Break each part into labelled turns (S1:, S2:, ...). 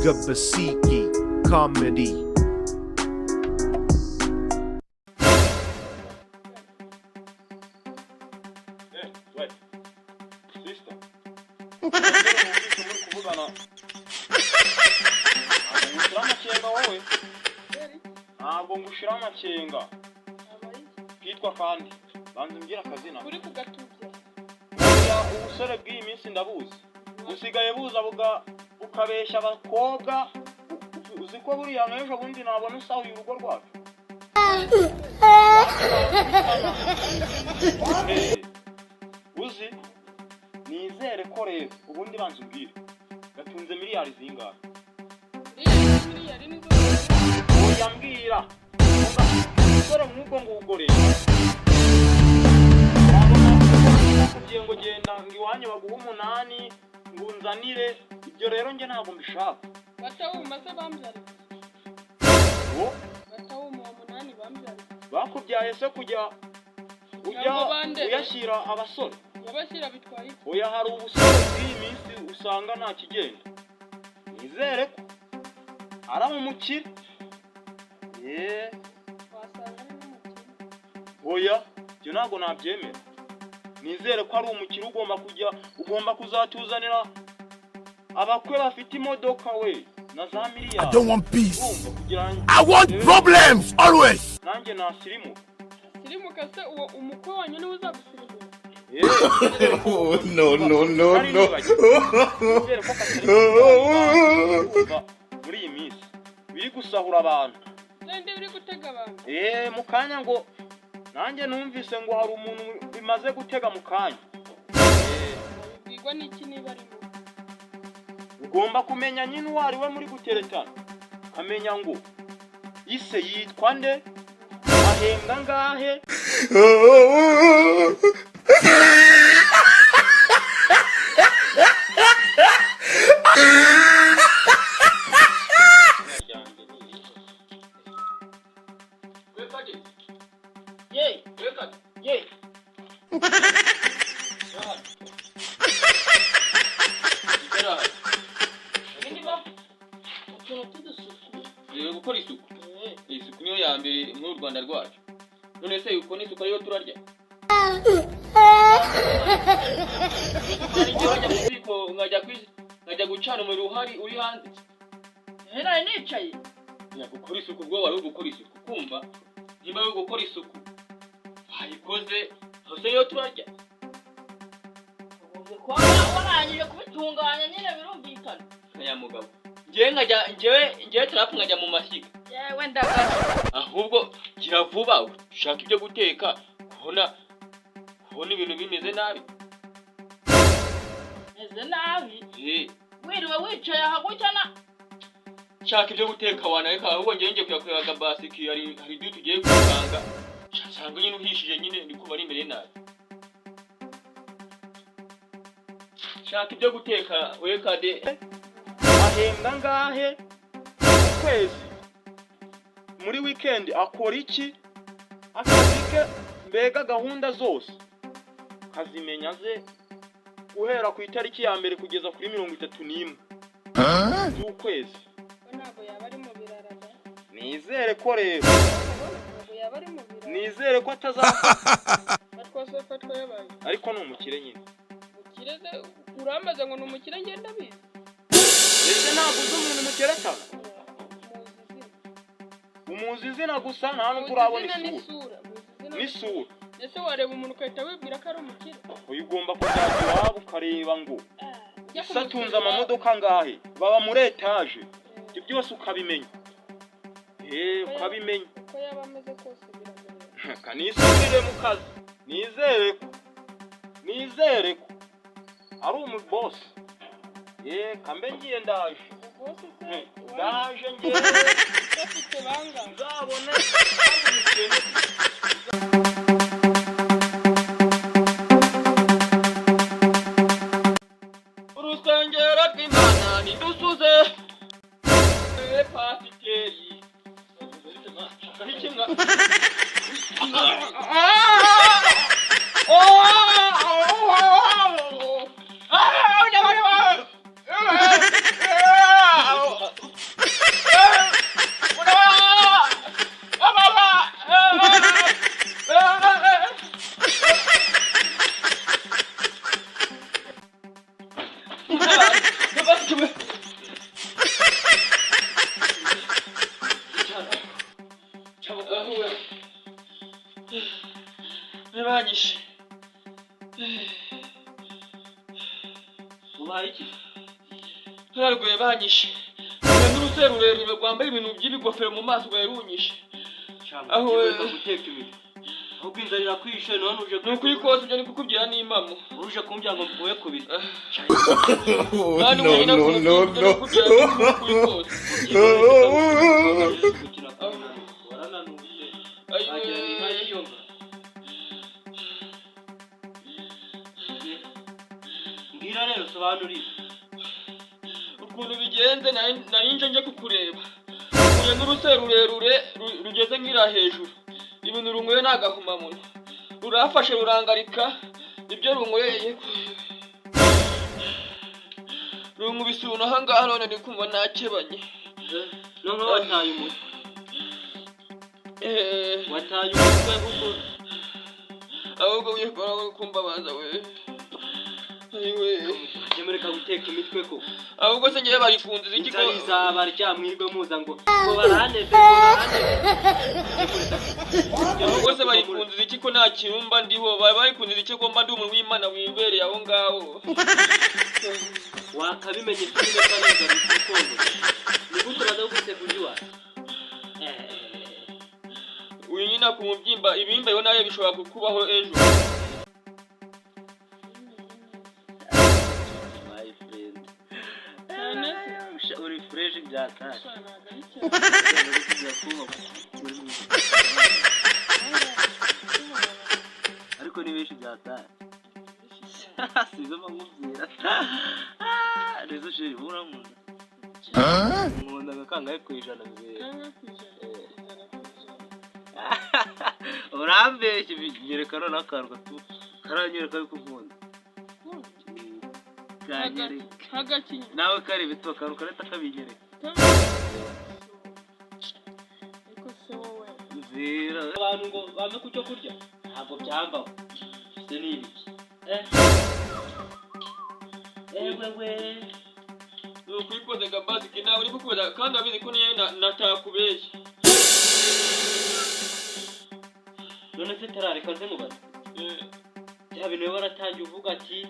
S1: Basiki Comedy.
S2: Eh, we sister, numvise muri kuvugana, ntabwo ngushira amakenga wowe, ntabwo ngushira amakenga. Kitwa kandi banza umbwire akazina.
S3: Uri kugatubya.
S2: Oya, ubusore bw'iyi minsi ndabuzi, busigaye buza bukabeshya abakobwa. Uzi ko buriya nk'ejo bundi nabona usahuye urugo rwacu? Eh, uzi nizere ko rero ubundi banza umbwire, gatunze miliyari zingahe?
S3: Miliyari nizo?
S2: Oya, mbwira. Umusore nk'ubwo ngubwo rero wabona nakubwiye ngo genda ngo iwanyu baguhe umunani ngo unzanire ibyo, rero njye ntabwo mbishaka.
S3: Batawuma se bambyariye?
S2: Wo?
S3: Batawuma uwo munani bambyariye.
S2: Bakubyaye se kujya ujya
S3: Ntabwo bandeze.
S2: uyashyira abasore?
S3: Yabashyira bitwaye iki?
S2: Oya, hari ubusore bw'iyi minsi usanga nta kigenda. Nizere ko ari umukire yeee.
S3: Wasanga ari n'umukire.
S2: Oya, ibyo ntabwo nabyemera. Nizere ko ari umukire, ugomba kujya, ugomba kuzatuzanira abakwe bafite imodoka we na za miliyari.
S4: I don't want peace.
S2: Urumva, kugira ngo
S4: I want problems always.
S2: Nanjye nasirimuka.
S3: Sirimuka se, uwo umukwe wanyu niwe uzagusirimura?
S2: Yeee.
S4: No, no, no,
S2: Nari
S4: no.
S2: nibagiwe. Nizere ko katari kuganira muri iyi minsi biri gusahura abantu.
S3: Ninde biri gutega abantu?
S2: Eee, mu kanya ngo nanjye numvise ngo hari umuntu bimaze gutega mu kanya. Eee.
S3: Wabibwirwa n'iki niba arimo?
S2: Ugomba kumenya nyine uwo ari we muri guteretana, ukamenya ngo ise yitwa nde, ahembwa angahe.
S5: Ye, ye. Ibindi utuntu tw'udusuku.
S6: Rero gukora isuku, isuku niyo ya mbere muri uru Rwanda rwacu. None se uko n'isuku ariyo turarya? Hari igihe wajya ku ziko nkajya gucana umuriro uhari uri hanze.
S5: Eh, nari nicaye.
S6: Ya, gukora isuku ubwo wari uri gukora isuku, kumva nimba uri gukora isuku wayikoze hose niyo turarya.
S5: Ubu kuba warangije kubitunganya nyine birumvikana.
S6: Aya mugabo, njyewe nkajya njyewe tarapu nkajya mu mashyiga.
S5: Yewe, ndagara.
S6: Ahubwo gira vuba ushaka ibyo guteka, kubona ibintu bimeze nabi.
S5: Meze nabi.
S6: Eh.
S5: Wiriwe wicaye aha gutya na
S6: Shaka ibyo guteka wanareka, ahubwo njyewe ngiye kujya kureba akabasiki, hari ibyo tugiye gusanga nsanga nyine uhishije, nyine ndi kumva nimereye nabi. Shaka ibyo guteka we kade.
S2: Ahembwa angahe ku kwezi, muri weekend akora iki, akazi ke, mbega gahunda zose ukazimenya ze guhera ku itariki ya mbere kugeza kuri 31 z'ukwezi.
S3: Ko ntabwo yaba ari mu birara da?
S2: Nizere ko rero
S3: Ntabwo yaba ari mu birara.
S2: Nizere ko atazafatwa.
S3: Fatwa se, fatwa yabaye.
S2: Ariko ni umukire nyine.
S3: Umukire se urambaza ngo ni umukire, ngenda abizi?
S2: Ese ntabwo uzi umuntu muteretana?
S3: Muzi izina.
S2: Umuzi izina gusa, nta nubwo
S3: Muzi
S2: urabona
S3: izina
S2: isura.
S3: N'isura, muzi izina.
S2: N'isura.
S3: Ese wareba umuntu ugahita wibwira ko ari umukire?
S2: Uyu ugomba kuzajya iwabo ukareba ngo
S3: Ujya
S2: ese atunze
S3: kumusura.
S2: amamodoka angahe, baba muri etaje, ibyo byose ukabimenya, eee, ukabimenya.
S3: Uko yaba ameze kose biramureba.
S2: Kanisubirire mu kazi. Nizere ko ari umubosi. Ye, kambe ngiye, ndaje.
S3: Bose se?
S2: Eh, ndaje ngiye.
S3: Bafite bangahe?
S2: Nzabone ari umukene.
S6: Urusengero rw'Imana nidusuze. Eh, pasiteri. Shaka ikimwa. banyishe. N'uruse rurerure rwambaye ibintu by'ibigofero mu maso rwari runyishe.
S1: Aho reka guteka imitwe, ahubwo inzara irakwishe none uje.
S6: Ni ukuri kose, ibyo ni kukubwira n'impamo.
S1: Uje kumbwira ngo mvuye ku biryo.
S6: Kandi
S4: No,
S6: wenyine
S4: no, no,
S6: ibyo
S4: no.
S6: ni kukubwira ni ukuri kose.
S1: Gukina warananutse.
S6: Ayiwe.
S1: Wagira ni inka y'iyo nka. Mbwira rero, sobanurira.
S6: Ukuntu bigenze, nari nje nje kukureba, uhuye n'uruse rurerure rugeze nk'ira hejuru. Ibintu runyweye ni agahomamunwa. Rurafashe rurangarika ibyo runyweye, runkubise ubuntu ahangaha, none ndi kumva nakebanye.
S1: Noneho wataye umutwe.
S6: Eh,
S1: Wataye umutwe kuko
S6: Ahubwo wikora uri kumbabaza we, ayiwe.
S1: Mujye mureka guteka imitwe ko.
S6: Ahubwo se ngewe barifunze iki ko?
S1: Inzara izabarya mwirwe muza ngo baraneze, ngo baraneze.
S6: Ahubwo se barikunze iki ko nta kirumba ndiho? Bari barikunze iki ko mba ndi umuntu w'Imana wibereye aho ngaho?
S1: Wakabimenye filime ko ari inzara ikukongo. Ni gute baza kuguteka urya iwawe?
S6: Uyu nyine ku mubyimba ibimbayeho nawe bishobora kukubaho ejo.
S1: My friend.
S3: Cyane.
S1: Uri fresh byatari.
S3: Sha, ntabwo ari cyane.
S1: Ariko ni benshi byatari, sizo nkubwira rezo. Chérie, wowe urankunda, nkunda nka kangahe ku ijana mbere?
S3: Kangahe ku ijana? 100%.
S1: Urambeshye. Nyereka noneho akantu gato karanyereka yuko unkunda. Kanyereka.
S3: Hagati.
S1: Nawe kari bito, akantu karahita kabinyereka.
S3: Ariko se wowe?
S1: Nzira abantu ngo bame ku cyo kurya, ntabwo byambaho. Se ni ibiki? Ewe we!
S6: Ni ukuri kose gabasiki, nawe uri kukubaza kandi urabizi ko niyo natakubeshya.
S1: None se tarareka nze mubaze. Bya bintu biba waratangiye uvuga ati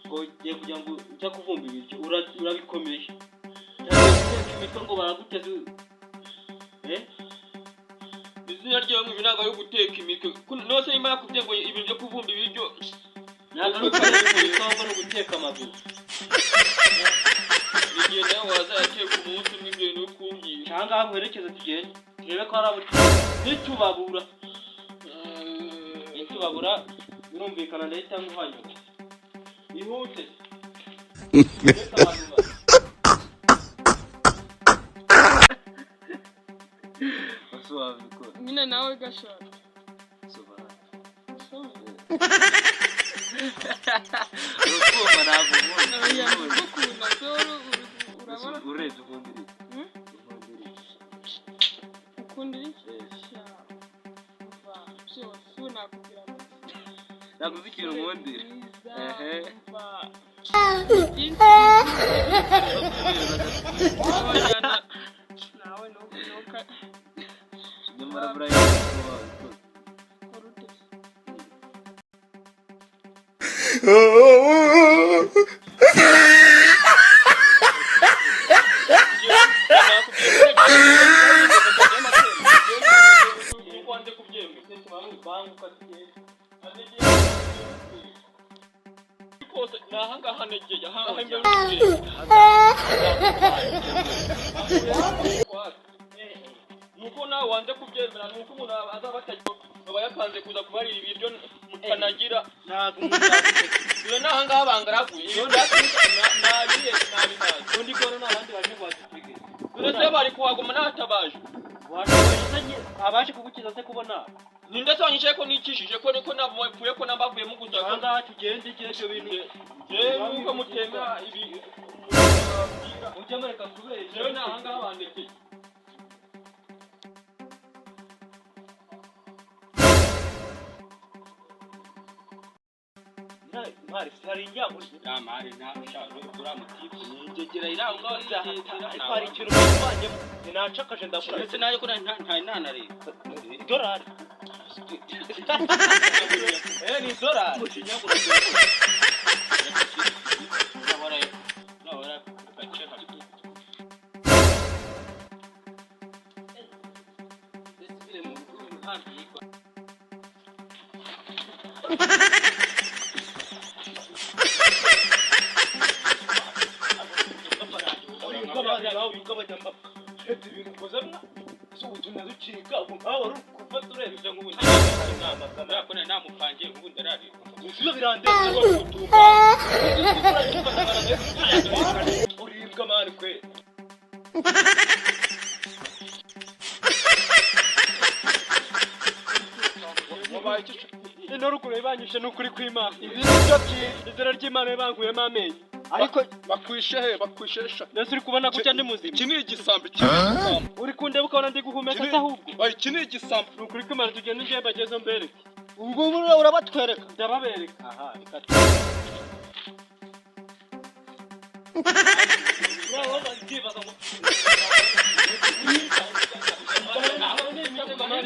S1: ngo ugiye kugira ngo ujya kuvumba ibiryo, urabikomeje? Cyangwa guteka imitwe ngo baraguteze, eh?
S6: Izina ryawe mu ijuru ntabwo ari uguteka imitwe. Nose nimba nakubwiye ngo ibintu byo kuvumba ibiryo?
S1: Ntabwo ari uguteka imitwe, ahubwo ni uguteka amaguru.
S6: Igihe nawe wazayateka umunsi umwe, ibyo bintu uri kumbwira.
S1: Cyangwa aho nkwerekeze tugende turebe ko hari abo nitubabura. Nitubabura birumvikana ndahita nkuhanyura. Ihute. Reka abantu Ese wabikora?
S3: Nyine nawe gashaka.
S1: Sobanura.
S3: Ushoboye.
S1: Urukumva ntabwo unkunda.
S3: Oya, ndagukunda se urabona.
S1: Urebye ukunda iki?
S3: Hmm?
S1: Ukunda iki?
S3: Ukunda iki?
S1: Eh.
S3: Sha, umva byose ubu nakubwira ngo iki?
S1: Ntabwo uzi ikintu nkundira.
S3: Mwiza,
S1: Ehe.
S3: umva byinshi.
S6: Abajyana.
S3: Nawe nuka.
S1: Nyamara buriya wabikora.
S3: Kora ute se?
S6: Wanze kubyemera.
S1: Banguka tugende.
S6: Kose ni ahangaha negeye, ahangaha imbere. Nuko nawe wanze kubyemera, nuko umuntu azaba atagira aba yakanze kuza kubarira ibiryo mukanagira.
S1: Ntabwo umuntu yaguteka.
S6: Iyo ni ahangaha bangaraguye, iyo nabiye nabihaze.
S1: Undi kono n'abandi baje kuhadutege.
S6: None se bari kuhaguma natabaje?
S1: Abaje kugukiza se kubona?
S6: Ninde se wanyishaye ko nikishije ko niko navuye ko nambavuyemo gusa ko
S1: Ahangaha tugende igihe ibyo bintu.
S6: Jewe nuko mutemera ibi.
S1: Ujye mureka kubeshya.
S6: Jewe ni ahangaha bandekeye.
S1: Ntwari hari injyamuri.
S2: Ramari nta uriya mutipe ni ingegera irangwa.
S1: Ariko hari ikintu mwivanyemo ninacakaje ndakura.
S2: Ndetse nayo ko ntari nanareba.
S1: Idolari, eh, ni idolari.
S2: Umujinya uragira. Nahora gaceka.
S1: Guhambirwa. Namupangiye ubu ndararira.
S7: Uribwa mani kwe.
S2: Wabaye iki?
S1: Ino ruguru ibanyishe n'ukuri kw'Imana.
S6: Ibi ni byo byiza.
S1: Izina ry'Imana yabankuyemo amenyo.
S6: Ariko
S2: Bakwishe he? Bakwishe sha.
S1: Mbese uri kubona gutya ndi muzima?
S2: Iki ni igisambo, iki ni igisambo.
S1: Uri kundeba ukabona ndi guhumeka se ahubwo?
S2: Oya, iki ni igisambo.
S1: Ni ukuri kw'Imana, tugenda njyewe mbagezeho mbereke.
S6: Ubwo urabatwereka?
S1: Ndababereka.
S6: Aha, reka.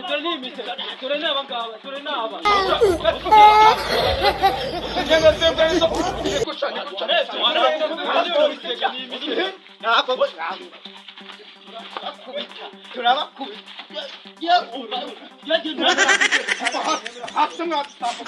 S1: Dore ni imisego, dore ni aba ngaba, dore ni aba.
S6: Ntabwo turabakubita.
S2: Hasi mwabisambo.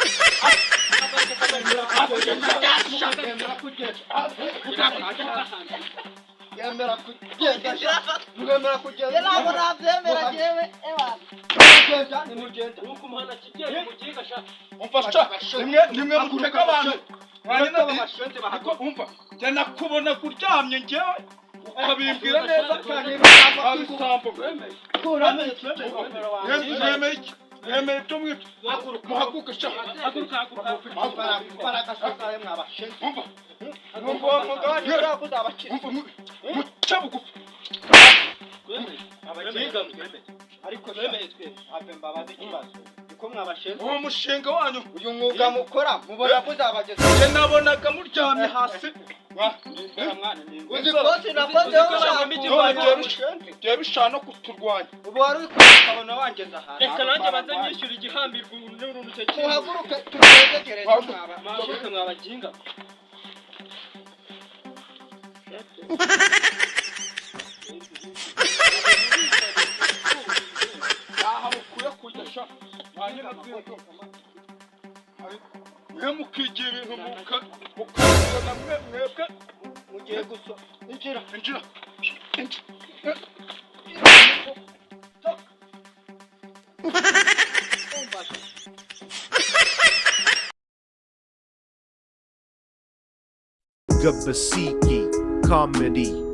S6: Yemera kugenda, mwemera kugenda.
S5: Ntabwo nabyemera njyewe, ewa.
S6: Nimugenda, nimugenda.
S1: Nuko umuhana kigenda umuginga sha.
S2: Umva sha, nimwe nimwe mutega abantu.
S6: Mwanyina
S2: Niko umva, njye nakubona kuryamye njyewe ukabimbwira neza cyane. Abisambo. Mwemeye iki? Mwemeye ibyo mwibyo? Muhaguruke sha.
S1: Haguruka, haguruka.
S2: Umva.
S6: Numva uwo mwuga wacu uzabakira.
S2: Umva, muce bugufi.
S1: Abaginga mwemeye.
S6: Ariko
S1: Twemeye twese.
S6: have mbabaze ikibazo. Niko mwabashinze.
S2: Uwo mushinga wanyu
S6: Uyu mwuga mukora mubona ko uzabageza.
S2: njye nabonaga muryamye hasi.
S6: Uzi kosi nakozeho.
S2: Byari bishaka no kuturwanya.
S6: Ubu wari uri kureba ukabona wangeze ahantu.
S1: Reka nanjye banze nyishyura igihambirwa n'uruntu cyo.
S6: Muhaguruke tubezegereze mwaba.
S1: Mwahaguruke mwabaginga.
S2: Aha mukwiye kujya sha. Mwanyina z'inzu. Mwe mukigira ibintu mukabwirana mwe mwebwe.
S6: Mugiye gusa. Injira.
S2: Injira. Injira.
S4: Gabasiki Comedy.